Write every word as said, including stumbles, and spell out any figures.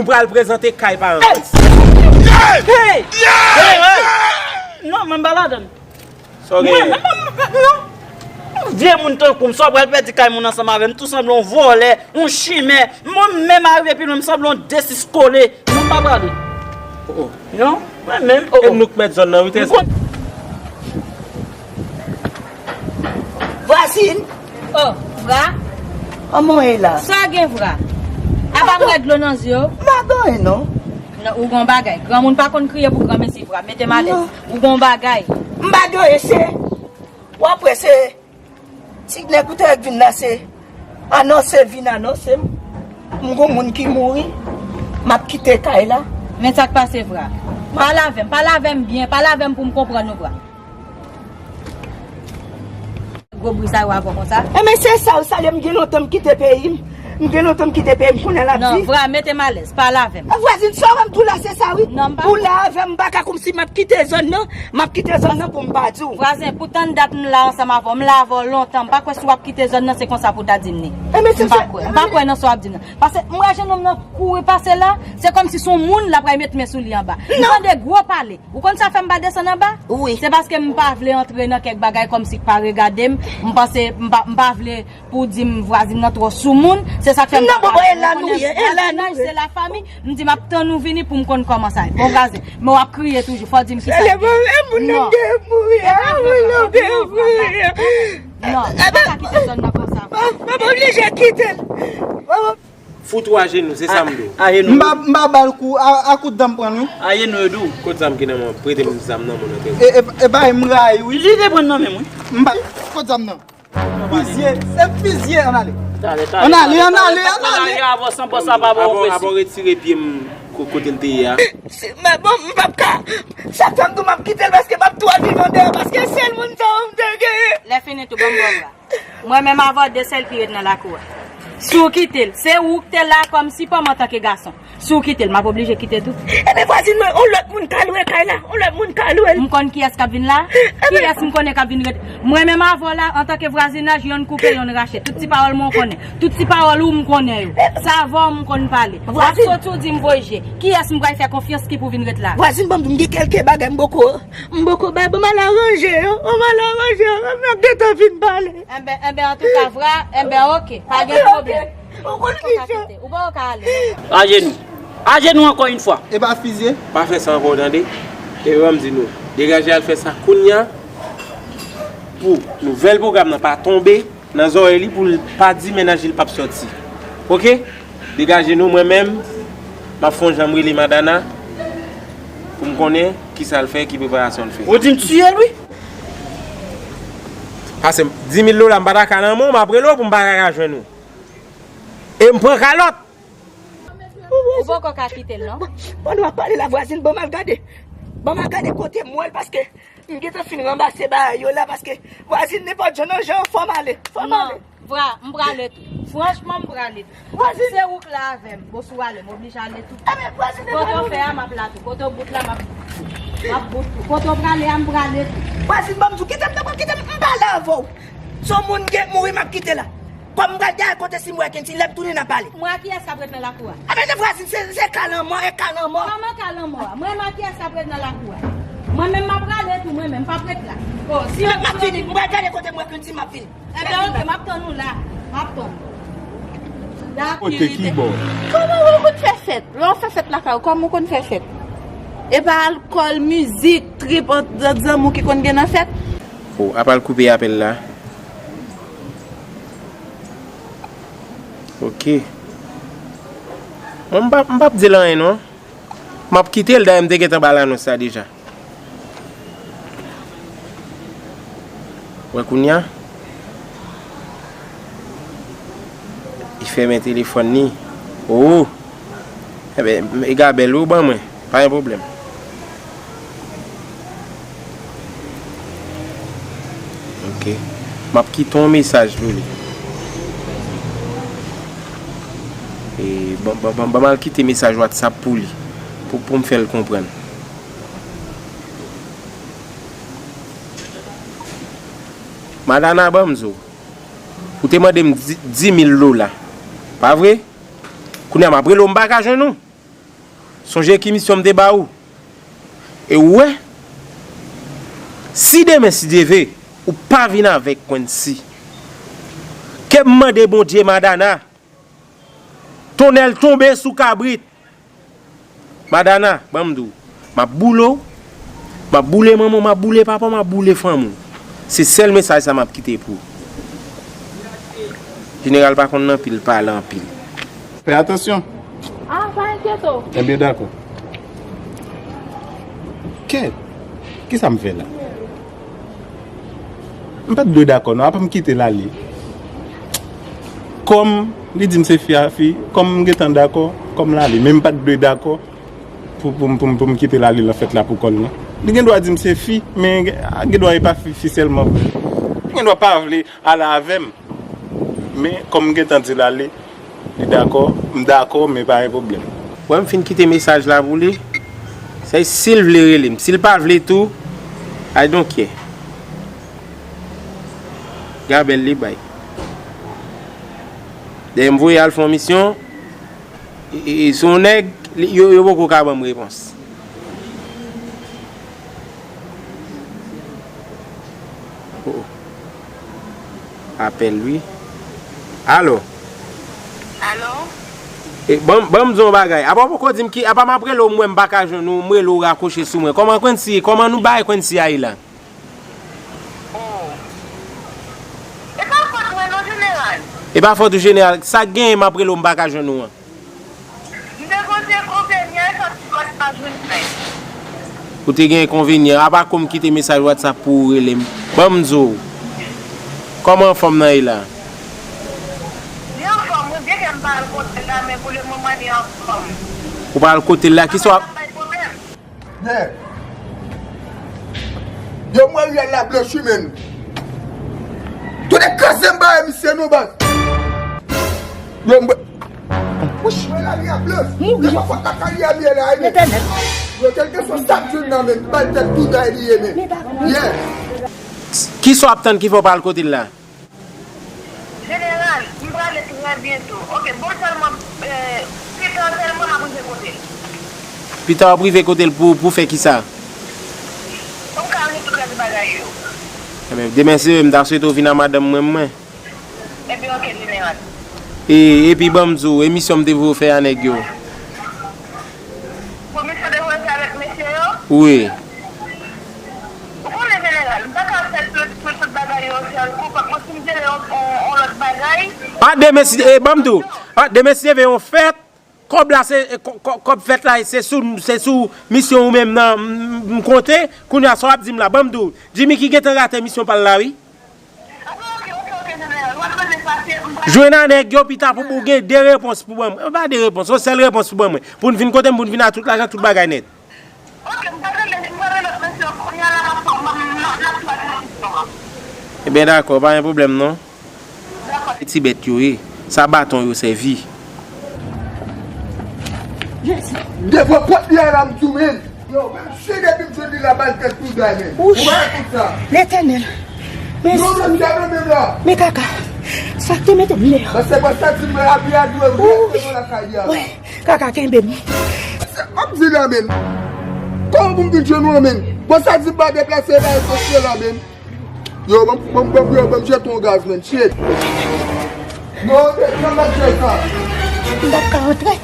Pral prezante kay paran. Hey! Hey! Non, mwen m pa ladann. Sa w genyen? Mwen, mwen, mwen, non. Vye moun tankou m, sa w pral pèdi kay moun ansanm avè m, tou sanble yon vòlè, yon chimè. Mwen menm arive pi lwen, m sanble yon desiskole. Mwen pa prale. Oh, oh. Non, mwen menm, oh, oh. E nou k mèt zòn nan, wi, trè. Vwazin! Oh, Vra? Kòman w ye la? Sa gen, Vra? Apa m wè dlo nan zye w? M pa gen anyen, non. Non, ou gon bagay. Granmoun pa konn kriye pou granmesi, Vra. Mete m alèz. Non. Ou gon bagay. M pa gen anyen, se, w ap wè, se ti nèg ou te wè k vin la, se anonse, vin anonse m. M gon moun ki mouri. M ap kite kay la. Men sa k pase, Vra? Pale avè m, pale avè m byen, pale avè m pou m konprann ou, Vra. Gwo bri sa yo avè w konsa? Enben, se sa, w salye m, gen lontan m kite peyi m. M gen lontan m kite peyi m, kounye a l ap di. Non, Vra, mete m alèz, pale avè m. Vwazin, sa w wè m tou la, se sa, wi. Non, m pa. Ou la avè m, m pa ka kòmsi m ap kite zòn nan, m ap kite zòn nan pou m pa di w. Vwazen, pou tann dat m la ansanm avè w, m la avè w lontan, m pa kwè si w ap kite zòn nan, se konsa pou w ta di m li. Enben, se sa. M pa kwè, m pa kwè nan sa w ap di m nan. Paske m wè jenòm nan kouri pase la, se kòmsi se yon moun l ap pral met men sou li anba. M tande gwo pale. Ou konn sa fè m pa desann anba? Wi. Se paske m pa vle antre nan kèk bagay kòmsi k pa regade m. M panse m pa, m pa vle pou di m vwazin nan twò sou moun. Se sa k fè m pa pale. Non, bon, bon, e la nou ye, e la nou ye. Vwazinaj se lafanmi. M di m ap tann ou vini pou m konn kòman sa ye. Bon, vwazen, men w ap kriye toujou. Fò w di m kisa. Sèlman, e moun nan gen mouri a, moun nan gen mouri a. Non, m pa ka kite zòn nan konsa. M ap oblije kite l. Fout ou ajenou, se sa m di w. Ajenou. M pa, m pa ba l kou, a, a kout dan m pran l, wi. Ajenou yo di w. Kot zam ki nan men w? Prete m zam nan, mwen antre. E, e, e pa m rayi, wi. Li te pran nan men m, wi. M pa, kot zam nan? Fizye, se fizye, ann ale. Ann ale, ann ale, ann ale. Ann ale, avan san pòs la pa bon. Avan, avan retire pye m ko-, kote l te ye a. Se, men bon, m p ap ka. Sa k fè m di w m ap kite l, paske m ap twò vivan deyò, paske sèl moun sa yo m te genyen. Lè fini tou, ban m bò w la. Mwen menm avè w de sèl ki ret nan lakou a. Si w kite l, se ou k te la kòm sipo m antanke gason. Si w kite l, m ap oblije kite tou. Ebyen vwazin mwen, yon lòt moun ka lwe kay la, yon lòt moun ka lwe l. M konn kiyès k ap vin la? Kiyès m konnen k ap vin ret? Mwen menm avè w la, antanke vwazinaj, yonn koupe, yonn rache. Tout ti pawòl mwen w konnen. Tout ti pawòl ou m konnen yo. Sa avè w m konn pale. W ap soti w di m voye je. Kiyès m pral fè konfyans ki pou vin ret la? Vwazin, ban m di w, m gen kèlke bagay m poko M poko bay, bon, m al aranje yo, bon, m al aranje yo, m ap gentan vin pale. Enben, enben, antouka, Vra, enben, oke, pa gen pwoblèm. Ou konn ki jan. Ou poko ka ale. Ajenou. Ajenou ankò yon fwa. E pa fizye. Pa fè sa ankò, w tande? E ban m di nou, degaje al fè sa kounye a pou nouvèl pwogram nan pa tonbe nan zòrèy li pou l pa di mennaj li l p ap sòti. Oke? Degaje nou, mwen menm, m ap fè yon jan m rele Madana pou m konnen kisa l fè, ki preparasyon l fè. Ou di m tiye l, wi. Pase m dis mil dola, m pa ta ka nan men w, m ap rele w pou m pa ta ka jwenn ou. E m pran kalòt. Ou poko ka kite l, non. Pandan w ap pale la, vwazin, ban m al gade. Ban m al gade kote m wè l, paske M gentan fin ranmase bagay yo la, paske vwazin, nenpòt jan nan jan, fò m ale, fò m ale. Non, Vra, m prale tou. Franchman, m prale tou. Vwazin. Se ou k la avè m. Bon, si w ale, m oblije ale tou. Enben, vwazin, kote w fè a, m ap la tou. Kote w bout la, m ap, m ap bout tou. Kote w prale a, m prale tou. Vwazin, ban m di w, kite m, kite m, m pale avè w. Se yon moun gen mouri, m ap kite la. Kòm m pral gade kote si m wè Kenty, lè m tounen n a pale. Mwen ak kiyès k ap ret nan lakou a? Enben, se vwazin, se, se ka lanmò, e ka lanmò. Kòman ka lanmò a? Mwen menm ak kiyès k ap ret nan lakou a? Mwen menm m ap prale tou, mwen menm, m p ap ret la. O, si yo m ap vini, m pral gade kote m wè Kenty, m ap vini. Enben, oke, m ap tann ou la. M ap tann. Kote ki bò? Kòman w konn fè fèt? Lè w fè fèt lakay ou, kòman w konn fè fèt? E pa alkòl, mizik, trip ant, ant zanmi w ki konn gen nan fèt? O, apa l koupe apèl la? Oke. Bon, m p ap, m p ap di l anyen non. M ap kite l, dayè m te gentan ba l anons sa deja. Wè kounye a. Li fèmen telefòn li. O! Enben, e gabèl ou ban mwen. Pa gen pwoblèm. Oke. M ap kite yon mesaj pou li. E, ban, ban, ban, ban m al kite mesaj WhatsApp pou li. Pou, pou m fè l konprann. Madana, ban m di w. Ou te mande m di, dis mil dola. Pa vre? Kounye a m ap rele w, m pa ka jwenn ou. Sonje ki misyon m te ba ou. E ou wè, si demen, si Dye vle, ou pa vin avèk Quency, ke m mande Bondye, Madana, tonnè l tonbe sou kabrit. Madana, ban m di w, m ap boule w, m ap boule manman w, m ap boule papa w, m ap boule fanmi w. Se sèl mesaj sa m ap kite pou ou. Jeneral pa konn anpil pale anpil. Fè atansyon. Ah, pa enkyete w. Ebyen, dakò. Kèt, kisa m fè la? M pa t dwe dakò, non, apa m kite l ale. Kòm li di m se fi a fi, kòm m gentan dakò, kòm l ale, men m pa t dwe dakò pou, pou, pou, pou m kite l ale nan fèt la pou kò l, non. Li gen dwa di m se fi, men gen, gen dwa e pa fi, fi sèlman vre. Li gen dwa pa vle ale avè m. Men, kòm m gentan di l ale, li dakò, m dakò, men pa gen pwoblèm. Wè, m fin kite mesaj la pou li. Se si l vle rele m. Si l pa vle tou, I don't care. Gabèl li bay. Dèyè m voye al fè yon misyon, e, e, e, se yon nèg, li, yo, yo poko ka ban m repons. Oh, oh. Apèl, wi. Alo? Alo? E, ban, ban m di yon bagay. Apa w poko di m ki, apa m ap rele w, m wè m pa ka jwenn ou, m rele w, ou rakwoche sou mwen. Kòman Quency, kòman nou bay Quency a ye la? Oh. E pa fòt mwen non, jeneral. E pa fòt ou, jeneral. Sa k genyen, m ap rele w, m pa ka jwenn ou an? M te poze konvenyan, e sa ti fòt pa jwenn mwen. Ou te gen konvenyan, apa kòm kite mesaj WhatsApp pou ou rele m. Ban m di w. Kòman fanm nan ye la? Li anfòm, wi, byenke m pa al kote l la, men pou lemoman li anfòm. Ou pa al kote l la, kisa w ap... Bay pwoblèm. Yeah. Yo, mwen Ariel la blanch wi, menn. Tounen kraze m ba misye non, baz. Yo, mwen... Wouch. Mwen la, li a blanch. Mouri. Yo, fòk la kay li a byen la, wi, menn. Letènèl. Yo, kèlkeswa sa k jwenn nan, menn, bal tèt tou day li ye, menn. Men pa... Yeah. Kisa w ap tann ki fè w pa al kote l la? Jeneral, m prale trè byento. Ok, bon, sèlman, eh, pita sèlman m ap rive kote l. Pita w ap rive kote l pou, pou fè kisa? Pou m ka regle tout rès bagay yo. Enben, demen si Dye vle, m ta swete w vin a madanm mwen, mwen. Ebyen, ok, jeneral. E, epi ban m di w, e misyon m te voye w fè a nèg yo? Pou misyon te voye fè avèk mesye yo? Wi. Ou konnen, jeneral, m pa ka fè tout, tout, tout bagay yo yon sèl kou, fòk mwen fin jere yon, yon, yon lòt bagay. Ah, demen si, e, ban m di w. Ah, demen si Dye vle yon fèt, kòb la se, e, kò-, kò-, kòb fèt la, se sou, se sou misyon ou menm nan, m, m, m konte, kounye a sa w ap di m la, ban m di w. Jimmy ki gentan rate misyon pa l la, wi. Jwenn a nèg yo pita pou, pou gen de repons pou ban mwen. Pa de repons, yon sèl repons pou ban mwen. Pou n vin kote m, pou n vin a tout lajan, tout bagay nèt. Ebyen dakò, pa gen pwoblèm non. Ti bèt yo ye. Sa baton yo sèvi. Devan pòt li a la m di w menm. Yo, menm si depi m jwenn li la bal tèt tou day menm. Ou pa kout sa. Letènèl. Men... Non, non, li ta nan menm la. Men kaka. Sa k te mete m deyò? Paske bon sa di mwen api a dwe m rete nan lakay li a. Wè, kaka kenbe m. M ap di la menm. Kòman pou m vin jwenn ou an menm? Bon sa di m pa deplase la e sosye la menm. Yo, ban m, ban m, ban m, yo, ban m jete yon gaz, menn. Shit. Non, se, se mwen k jere sa. M p ap ka antre.